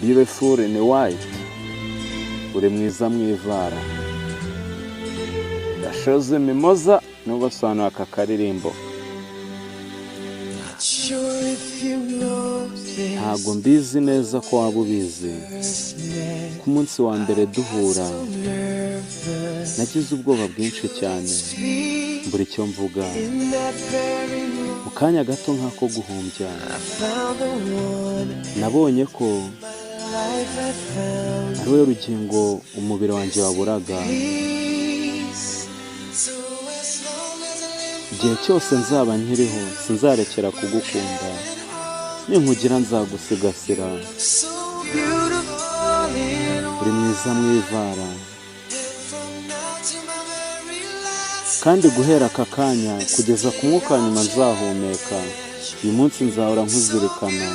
Beautiful in white, uri mwiza mu ivara. Gashoze Mimoza niwe ubasobanurira aka karirimbo. Not sure if you know this. Ntabwo mbizi neza ko waba ubizi. Ku munsi wa mbere duhura, Nervous. nagize ubwoba bwinshi cyane, mbura icyo mvuga. In that very moment, Mu kanya gato nk'ako guhumbya, I found the one. nabonye ko Life had found ari we rugingo umubiri wanjye waburaga. peace. So as long as I live, Igihe cyose nzaba nkiriho, sinzarekera kugukunda. Ninkugira nzagusigasira. So beautiful in Uri mwiza mu ivara. from now to my very last. Kandi guhera aka kanya kugeza ku mwuka wa nyuma nzahumeka, uyu munsi nzahora nkuzirikana.